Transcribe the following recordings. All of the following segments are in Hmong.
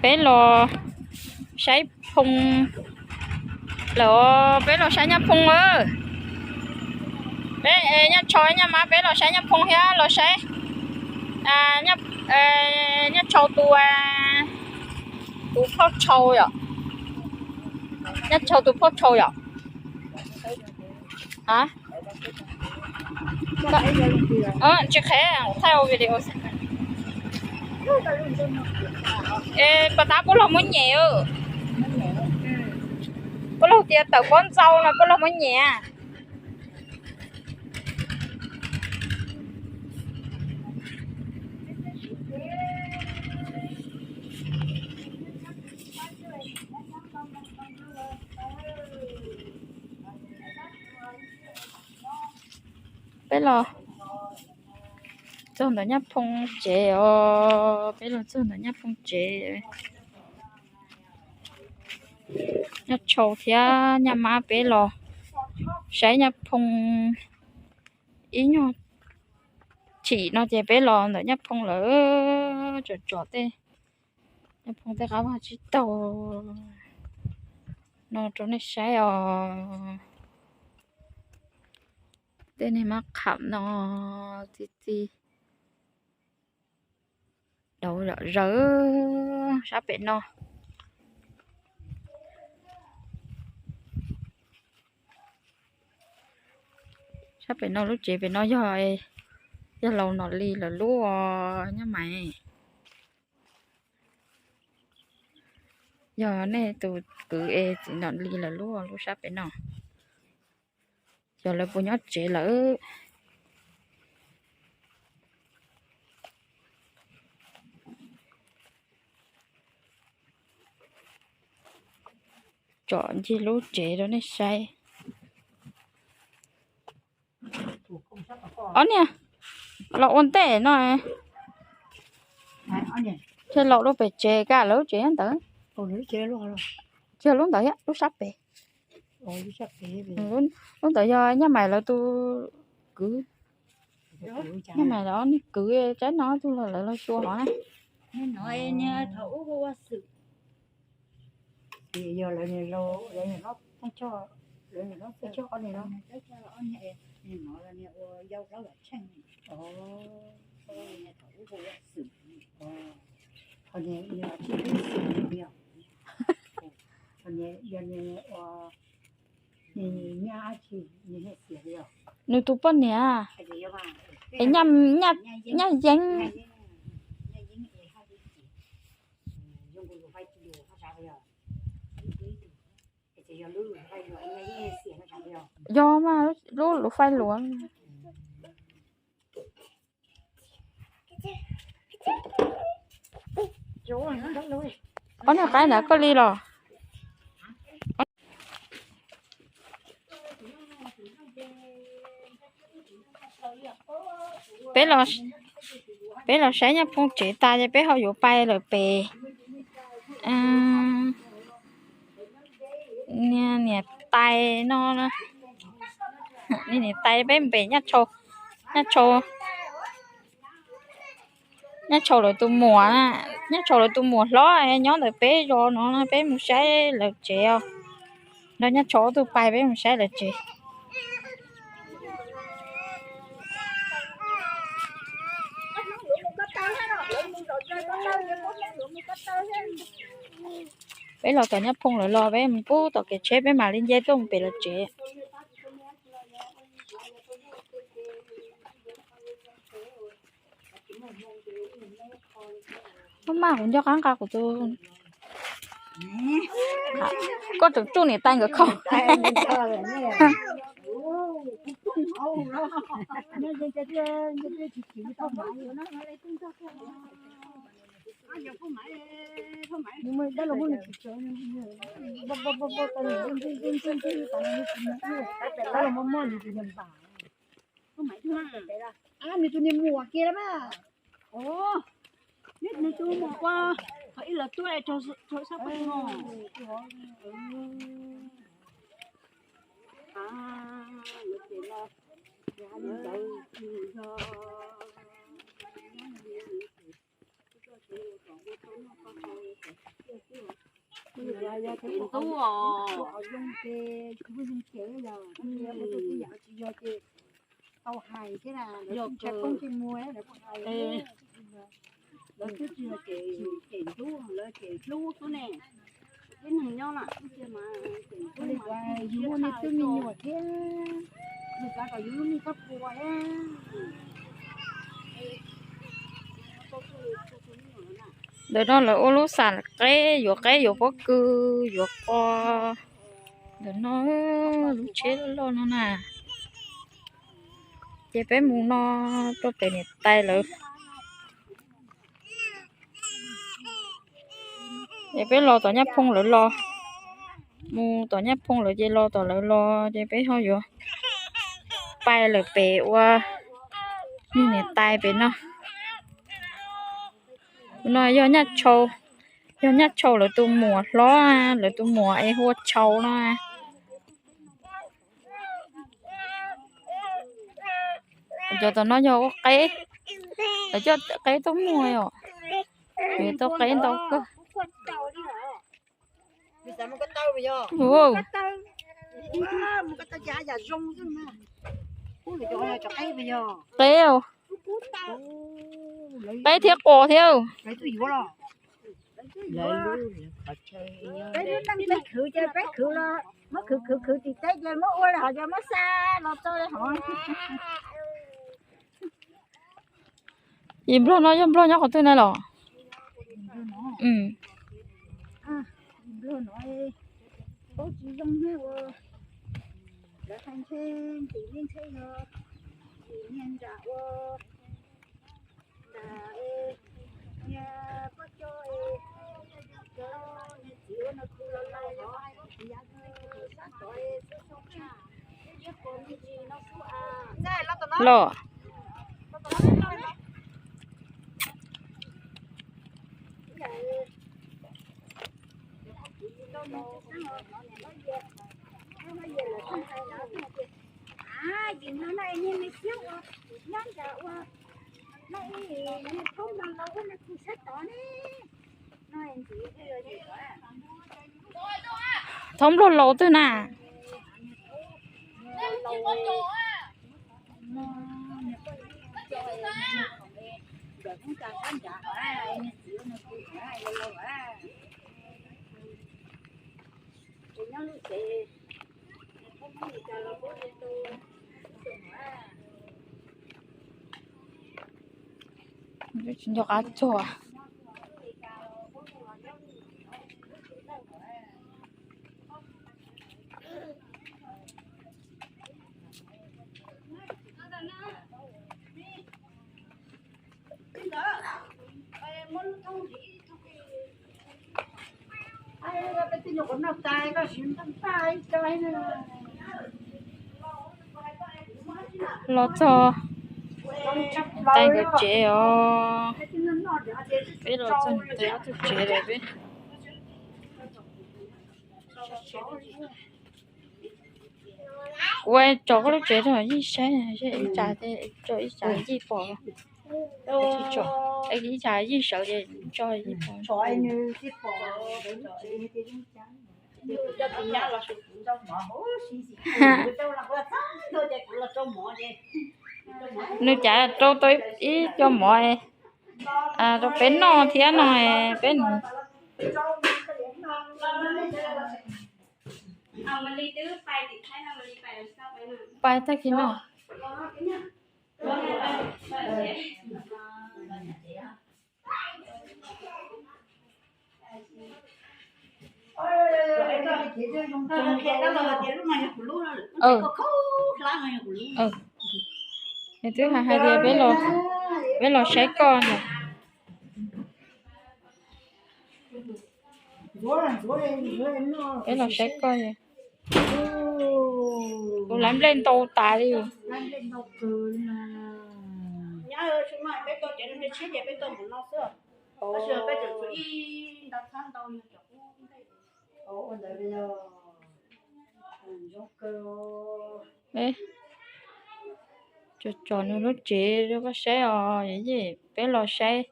Peb los saib phoo lawm, peb los saib Nyab Phoo lawm. Peb Nyab Tshau Nyab Mab, peb los saib Nyab Phoo thiab los saib Nyab Tshau tus, tus phauj Tshau yom. Nyab Tshau tus phauj Tshau yom. Tsis qheb, thaij ua video. Pas tab puab luag muab nyem. Puab luag tias tawm pob ntxau no puab luag muab nyem. Peb los txog ntawm Nyab Phoo tsev os, peb los txog ntawm Nyab Phoo tsev. Nyab Tshau thiab Nyab Mab peb los saib Nyab Phoo ib nyuag chim no ces peb los ntawm Nyab Phoo lawm, tsom tsom tej Nyab Phoo tej qab vaj tsib taug no rau nej saib os. Tej niag mab qham no txi txi dauv zom zaws sab pem no. Sab pem no lub tsev pem no yog, yog laus Nom Lis lawv lub, Nyab Maiv. Yog nej tus kwv es txiv Nom Lis lawv lub, lub sab pem no. Xyov lawv puas nyob tsev lawm. Tsom ncig lub tsev rau nej saib. Ob niag los ua ntej no, thiaj los rau pem tsev, kaj lawv lub tsev nyob ntawd. Tsis yog lub ntawd thiab, lub sab pem. Lub ntawd yog Nyab Maiv lawv tus kwv. Nyab Maiv lawv ob niag kwv, tsaib no tus los lawv los xyuas hov na. Nws tus poj niam es Nyab Yeeb. Yog mas, lub lub fais luav. Ob niag qaib ntawd koj li los? Peb los, peb los saib Nyab Phoo tsev tas ces peb ho yuav pais lawm pem niam tais no, niam tais peb pem Nyab Tshau, Nyab Tshau, Nyab Tshau lawv tus muam, Nyab Tshau lawv tus muam hlob nyob ntawm peb zos no, peb mus saib lawv tsev os. Nrog Nyab Tshau ob tug pais, peb mus saib lawv tsev. Peb los tom Nyab Phoo lawv los, peb mus pub tom kev tsheb, peb mam li nce tuaj mus pem lawv tsev. Maj maj kuv nco qab nqa kuv tus, koj tseem tsuj niam tais nkawd kho. Nws tus niag muam kiag lawm mas. Nws tus muam ua, qhov ib los tuaj rau sab pem no. Ces ntub os. Tau hais thiab na, lawv tsis tshaj koob tsis muag, lawv kuj hais. Lawv twb tsis yog cem, cem ntub, lawv cem hlub xwb ne. Tib neeg nyob lawm twb tsis mas cem ntub mas yus muaj me tub me nyuam thiab, yus xav kom yus lub neej txhob puas thiab. Ntawm no lawv ua lub xam qeb, yuav qeb yuav pob kws, yuav qos. Ntawm no lub tsheb loj loj no na. Ces peb mus no rau pem niam tais lawv. Ces peb los tom Nyaj Phoo lawv los, mus tom Nyaj Phoo lawv ces los tom lawv los ces peb ho yuav pais lawm pem ua niam tais pem no. No yog Nyaj Tshau, yog Nyaj Tshau lawv tus muam hlob, lawv tus muam es hu ua Tshau no. Cov tom no yog ua qeb, lawv coj qeb tuaj muag os. Tau qeb ntau kawg. Qeb, qeb thiab qos thiab. Peb lub neej peb khwv ces peb khwv los muab khwv khwv khwv tim teb ces muab ua li hov ces muab xa los txog li hov. Yim nplog no yog nplog nyob qhov twg na los? Nplog no paub tsis zoo thiab ua, lawv hais ntshe ntim nej ntshe yog ntim niag nram ua, nram niag pob co, cov niag txiv ua no khu los laus hov, sab tod xub xoo tshaj, ib qho me ntsis no xwb a. Los. Thaub nplog laus twg na? Tsis nco qab txog. Los txog tais nkawd tsev os. Peb los txog tais ob tug tsev lawm peb. Kuv tso koj lub tsev rau Yij saib, ib tsam, tso ib tsam Yij pom. Ib tsam Yij sawv ces tso Yij pom. Nws cas rau tau ib co mov rau peb noj thiab no peb. Pais tag kis no. Nws twb hais hais tias peb los saib koj ntag. Peb los saib koj. Kuv lawv nplej ntau tas li. Tsom tsom nws lub tsev rau koj saib os. Peb los saib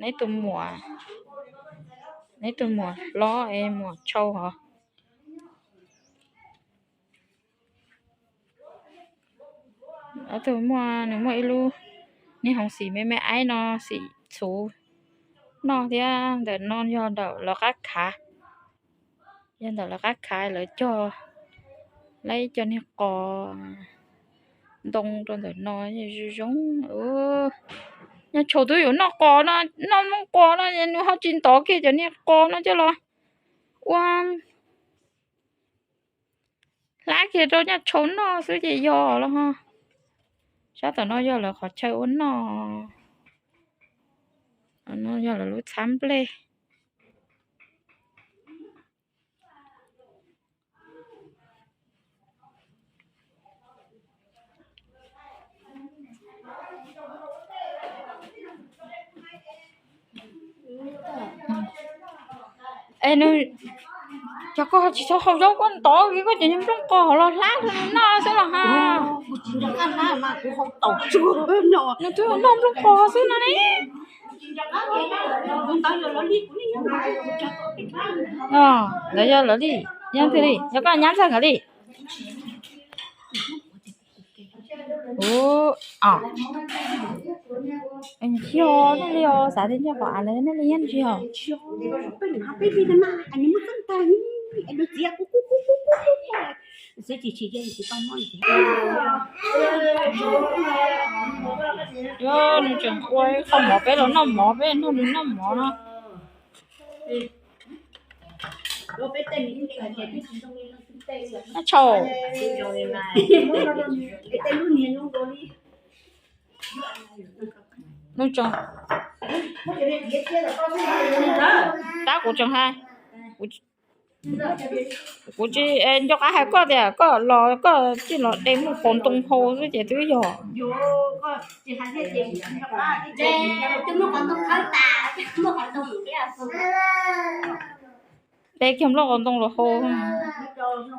neb tus muam. Neb tus muam hlob es muam tshau hov. Ob tug muaj, nws muaj ib lub niag hoov xim me me aib no, xim txhuv noj thiab. Ntawm no yog ntawm lawv qab khav, yog ntawm lawv qab khav lawv cog, lawv cog niag qos ntoo rau ntawm no zoo zoo. Nyob tshaum twb yuav noj qos no, noj nplooj qos no es nws ho tsis ntov kiag cov niag qos no coj los ua hlab kiag rau nyob tshaum noj xwb ces yog los ho. Sab tom no yog lawv qhov chaw ua noj, no yog lawv lub txhab nplej. Es nws, cov koj tsis txhob hau zaub koj ntov kiag koj cov niag nplooj qos los hlab noj xwb los ha. Nws twb noj nplooj qos xwb no ne. Ntawd yog lawv li, yog twg li, yog koj nyab ntxawg nkawd li. Ub, o, yog nej li os, xav tias nyob qhov av lawv nej li yeej tsis yog. Yog nws tseem ua ib qho mov peb los noj mov, peb nug nws noj mov no. Tshau. Nub tsoog. Tab kuv tseem hais, kuv tsis nco qab hais koj tias koj los koj tsis los de muaj qos ntoo hau xwb ces twb yog. De kiag nplooj qos ntoo los hau,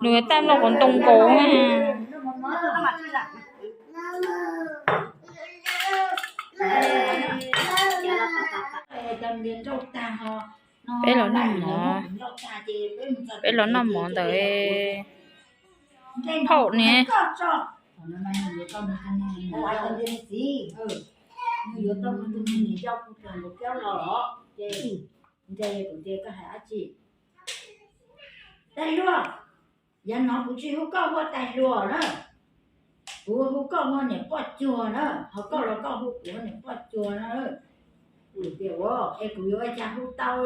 nws taij nplooj qos ntoo nkaus. Peb los noj mov, peb los noj mov ntawm phauj ne. Tais hluas, yav no kuv tsis hu koj ua tais hluas na, kuv hu koj ua niam poj cuag na, ho koj los koj hu kuv ua niam poj cuag na. Es kuv yuav ua cas hu tau?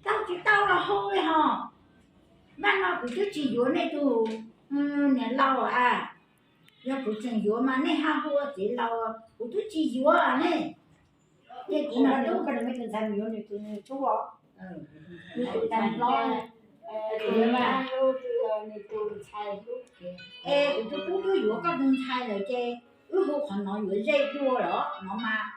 Tau tsis tau los hu li ho. Naj no kuv twb tsis yuav nej tus niam laus a. Yog kuv tseem yuav mas nej ho hu ua txiv laus, kuv twb tsis yuav ne. Ces kuv, es kuv tus tub twb yuav koj tus ntxhais lawm ces wb hu qhov no yuav ze dua los no mas.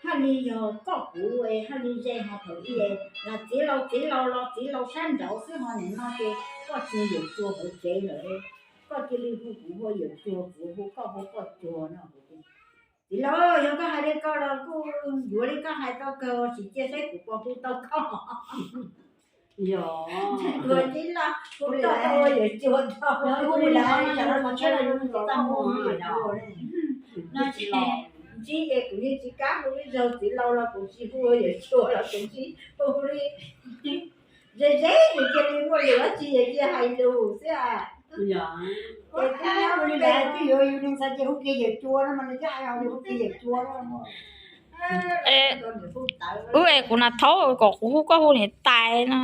Haj li yog koj kuv es haj li ze ho thaum ub es los txiv laus txiv laus los txiv laus sab nraud xwb ho nim no ces koj tsis yawm cuag hauv tsev lawm. Koj cia li hu kuv ua yawm cuag, kuv hu koj ua poj cuag no. Txiv laus, yog koj hais li ko los kuj yuav li koj hais tau kawg, tsis cia seb kuv puas hu tau koj. Yog, txiv laus, kuv tau ua yawm cuag tau. Ntsib es kuv yeej tsis kam hu ib zaug txiv laus los kuv tsis hu ua yawm cuag los kuv tsis hu li. Ze ze ces cia li muaj lus dab tsi ces cia hais lus xwb. Ces twb nyob li ntawd twb yuav yus li ntxhais ces hu kiag yawm cuag no mas nws twb hais hu kiag yawm cuag no. Wb es kuv nas thaub kom kuv hu koj hu niam tais no.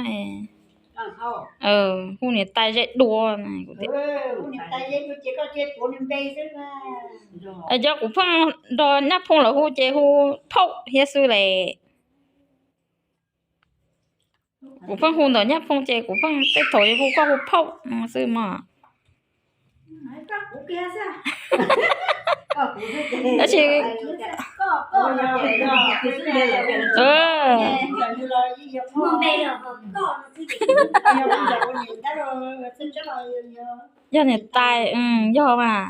Hu niam tais ze dua. Cov kuv pheej nrog Nyab Phooj lawv hu ces hu phauj thiab xwb les. Kuv pheej hu ntawm Nyab Phooj ces kuv pheej tej thaum hu koj hu phauj xwb mas. Tab sis yog niam tais, yog mas.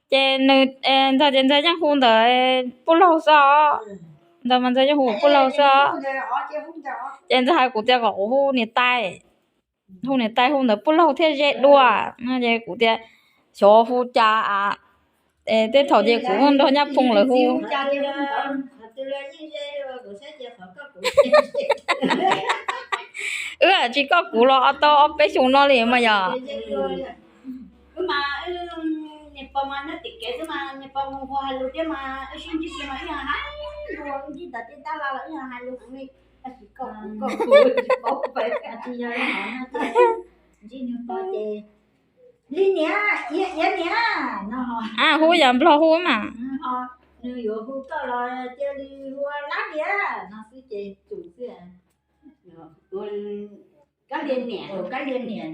Ces nws ntxawg ces ntxawg yeej hu ntawm puj laug xwb os. Ntawd mas ntxawg yeej hu Pub Laug xwb. Ces ntxawg hais kuv tias kom kuv hu niam tais, hu niam tais hu ntawd Pub Laug thiaj ze dua no ces kuv tias xyov hu cas. Tej thaum ces kuv nrog Nyaj Phoo lawv hu. Wb tsis koj kuv los tau ob peb xyoo no li mas yog. Wb mas, niam pog mas nyob tim kev xwb mas niam pog mus hais lus thiab mas wb sib ntsib ces mas wb yog hais lus, wb ntsib ntawm tej tab laj los wb yog hais lus heev li, tab sis koj kuv koj kuv tsis paub pes. Ntsib niam pog ces li niam, iav niam no, hu yam Nplog hu mas, nws yuav hu koj los cia li hu lab niam no xwb ces tsum xwb. Kab lia niam, kab lia niam,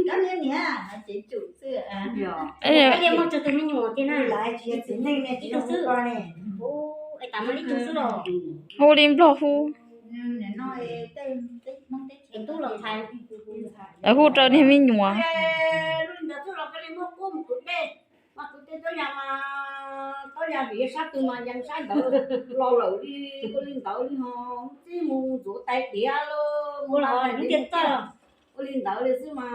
kab lia niam no ces tsum xwb. Kab lia muaj tsawg tus me nyuam tiag na? Lawv tsis yog txiv neej ne, tsis yog tus ko ne. Tam li tsum xwb los. Hu li Nplog hu. Tus tub los ntxhais, hu rau niag me nyuam. Lub ntawd xwb los koj li muab kub mus kwv dej, mas kwv dej tob yas mas tob yas vim sab twg mas yees sab ntawd los lawm li. Ua li ntawd li ho txib mus ntxuav tais diav los mus los lub tiaj txawj. Ua li ntawd li xwb mas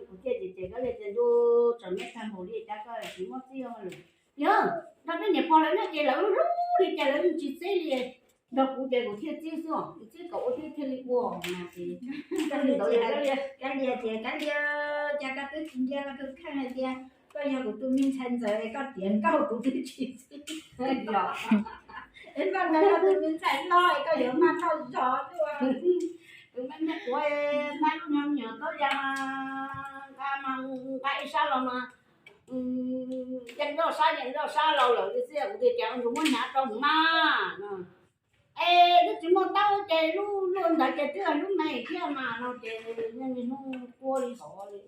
kuv thiaj ces ces kab lia tias ntuj, tsam me tag npaum li cas koj tsis muab txib lawm. Yog nrog peb niam pog lawv nyob ces lawv hlub li cas lawv tsis txib li. Nrog kuv ces kuv thiaj txib xwb, txib kom ua tib thiaj li ua mas ces. Kab lia tias kab lia, cas koj twb tsis ntsia koj tus kheej hais tias koj yog kuv tus me ntxhais ntxawm, koj tiav nkauj kuv twb tsis txib. Yog, es npaj ntawd koj tus me ntxhais loj es koj yuav maj thauj zog dua. Tus me nyuam quav nqa lub me nyuam tob yas mas nqa mas nqa ib sab los mas yeej loj sab yeej loj sab los lawm li xwb, kuv tias cas ua ntsug muab hnyav rau mus mas. Es twb tsis muaj taub ces lub luaj ntawd ces twb yog lub me thiab mas no ces niaj hnub quaj li hov li.